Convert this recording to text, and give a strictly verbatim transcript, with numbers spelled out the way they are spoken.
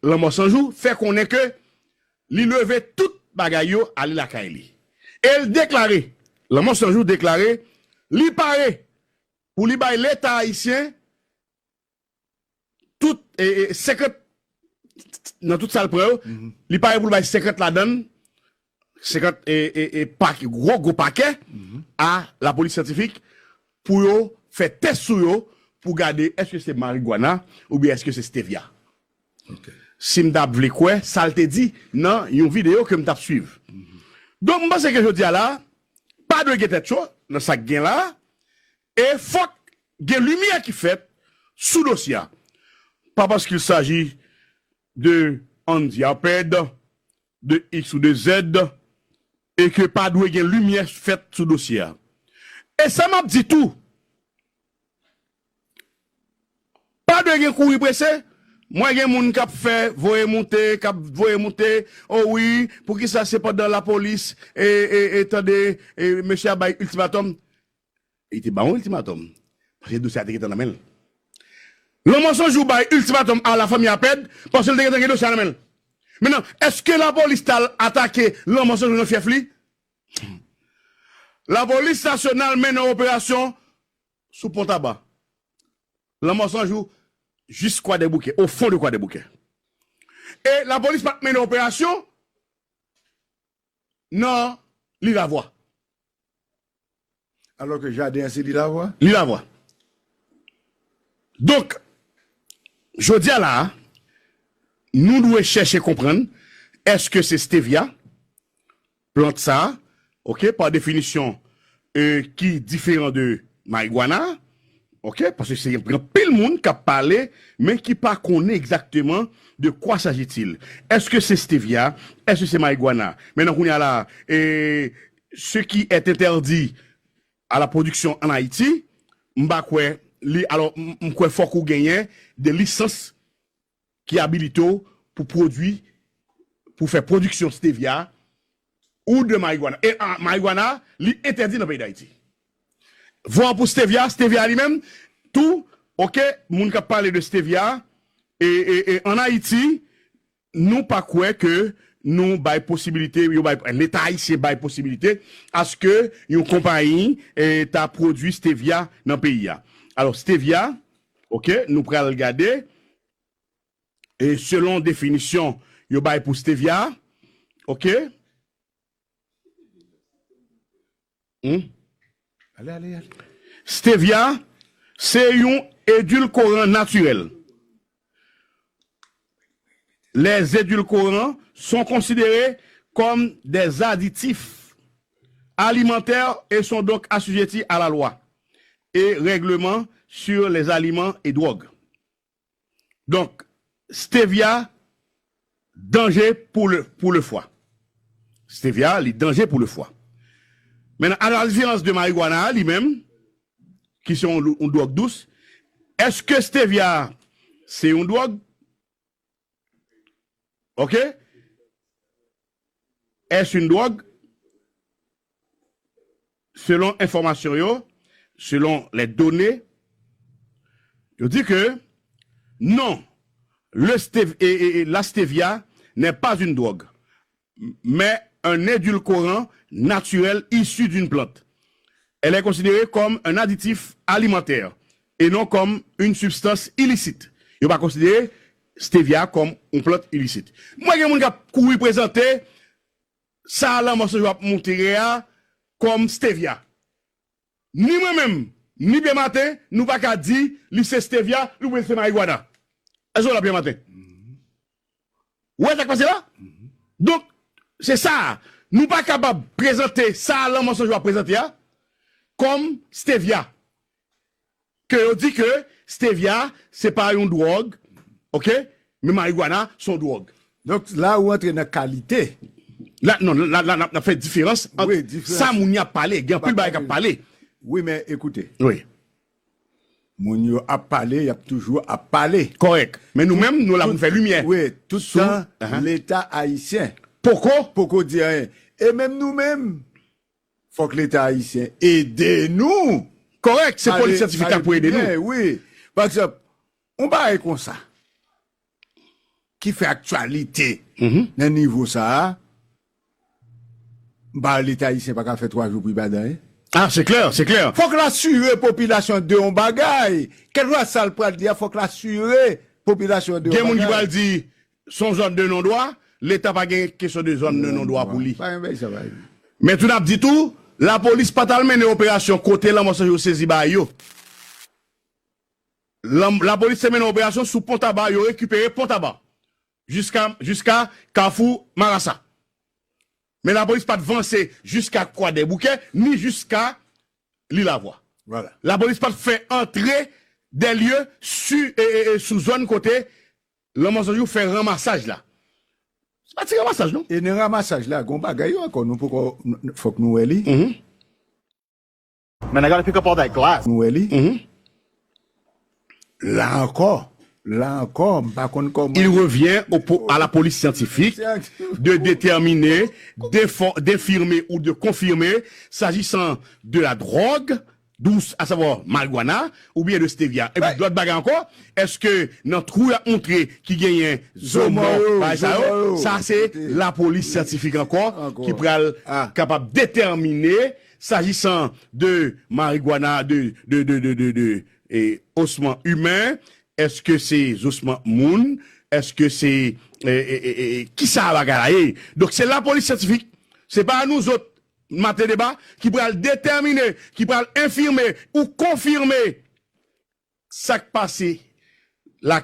Lanmò San Jou fè konnen ke li leve tout bagay yo, ale lakay li. E l deklare, Lanmò San Jou deklare, li pare pou li bay Leta ayisyen tout, e, e, senkant, nan tout sa l pran yo, li pare pou l bay senkant ladan l, senkant, e, e, e, pak-, gwo, gwo pakè a lapolis syantifik pou yo fè tès sou yo, pou gade èske se marigwana oubyen èske se stevia. Si m t ap vle kwè sa l te di nan yon videyo ke m t ap swiv. Donk, m panse ke jodi a la, pa dwe gen tèt cho nan sa k gen la, e fòk gen limyè ki fèt sou dosye a. Pas parce qu'il s'agit de Andy Apèd, de X ou de Z, e ke pa dwe gen limyè fèt sou dosye a. E sa m ap di tou, pa dwe gen kouri prese. Mwen gen moun k ap fè voye moute, k ap voye moute, o wi, poukisa se pandan lapolis, e, e, e, tande, e, mesye a bay iltimatòm? Li te ba yon iltimatòm. Paske dosye a te gentan nan men l. Lanmò San Jou bay iltimatòm a lafanmi Apèd, paske l te gentan gen dosye a nan men l. Mentnan, èske lapolis t al atake Lanmò San Jou nan fyèf li? Lapolis nasyonal mennen yon operasyon sou Pon Taba. Lanmò San Jou jis Kwadèboukè, o fon de Kwadèboukè. E lapolis pa t mennen operasyon nan Lilavwa. Alò ke jaden an se Lilavwa? Lilavwa. Donk, jodi a la a, nou dwe chèche konprann, èske se stevia, plant sa a, oke, pa definisyon, e, ki diferan de marigwana, oke, paske se gen anpil moun k ap pale, men ki pa konnen egzakteman de quoi s'agit-il. Èske se stevia? Èske se marigwana? Mentnan, kounye a la, e, ce qui est interdit à la production en Haïti, m pa kwè li, alò, m, m kwè fòk ou genyen de lisans ki abilite w pou pwodui, pou fè pwodiksyon stevia ou de marigwana. E, a, marigwana, li entèdi nan peyi Dayiti. Vwa pou stevia, stevia li menm, tou, oke, moun k ap pale de stevia, e, e, e, an Ayiti, nou pa kwè ke nou bay posibilite, yo bay, Leta ayisyen bay posibilite aske yon konpayi, e, ta pwodui stevia nan peyi a. Alò, stevia, oke, nou pral gade, e selon definisyon yo bay pou stevia, oke? Hmm? Ale, ale, ale. Stevia, se yon edilkoran natirèl. Les édulcorants sont considérés comme des additifs alimentaires et sont donc assujettis à la loi et règlements sur les aliments et drogues. Donk, stevia, danje pou le, pou le fwa. Stevia, li danje pou le fwa. Mentnan, à la différence de marigwana a, li menm, ki se yon, yon dwòg dous, èske stevia se yon dwòg? Oke? Est-ce une drogue? Selon enfòmasyon yo, selon les données, yo di ke non, le stev-, e, e, e, la stevia n'est pas une drogue, mais un édulcorant naturel issu d'une plante. Elle est considérée comme un additif alimentaire et non comme une substance illicite. Yo pa konsidere stevia kòm yon plant ilisit. Mwen gen moun k ap kouri prezante sa Lanmò San Jou ap montre a kòm stevia. Ni mwen menm, ni Pye Maten, nou pa ka di li se stevia, li oubyen se marigwana. Èske w la, Pye Maten? Ou wè sa k pase la? Donk, se sa. Nou pa kapab prezante sa Lanmò San Jou ap prezante a kòm stevia. Ke yo di ke stevia, se pa yon dwòg, oke? Men marigwana, se yon dwòg. Donk, la ou antre nan kalite. La, non, la, la, la, n ap fè diferans ant sa moun y ap pale, gen anpil bagay k ap pale. Wi, men ekoute. Wi. Moun yo ap pale, y ap toujou ap pale. Kòrèk. Men nou menm, nou la pou n fè limyè. Wi, tout tan, Leta ayisyen poko, poko di anyen. E menm nou menm, fòk Leta ayisyen ede nou. Kòrèk, se polis syantifik la pou ede nou. Wi. Pa egzanp, yon bagay konsa. ki fè aktyalite nan nivo sa a, m pa wè Leta ayisyen pa ka fè twa jou pou li pa di anyen. Ah, se klè, se klè. Fòk l asire popilasyon de yon bagay. Kèlkeswa sa l pral di a, fòk l asire popilasyon de yon bagay. Gen moun ki pral di, se yon zòn de non dwa, Leta pa gen kesyon de zòn de non dwa pou li. Pa gen bagay sa, pa gen. Men tou n ap di tou, lapolis pa t al mennen operasyon kote lanmò san jou sezi bagay yo. Lan- Lapolis te mennen operasyon sou Pon Taba, yo rekipere Pon Taba. Jiska, jiska Kafou Marasa. Men lapolis pa t vanse jiska Kwadèboukè, ni jiska Lilavwa. Vwala. Lapolis pa t fè antre dè lye si, e, e, e, sou zòn kote lanmò san jou fè ranmasaj la. Se pa ti ranmasaj, non. E nan ranmasaj la, gon bagay yo ankò, nou poko, n- n- fòk nou wè li. Mhm. Man, I gotta pick up all that glass. Nou wè li. Mhm. La ankò, la ankò, m pa konn kòman. Il revient au po- à la police scientifique de déterminer, d'info- d'infirmer ou de confirmer, s'agissant de la drogue douce, à savoir marijuana, oubyen de stevia. Epi lòt bagay ankò, èske nan twou y ap montre ki genyen zo mò, bagay sa yo, sa se lapolis syantifik ankò ki pral kapab detèmine, s'agissant de marijuana, de, de, de, de, de, de, e, osman imen, èske se zosman moun, èske se, e, e, e, e, e, kisa bagay la ye? Donk, se lapolis syantifik, se pa nou zòt, maten deba, ki pral detèmine, ki pral enfime ou konfime sa k pase la.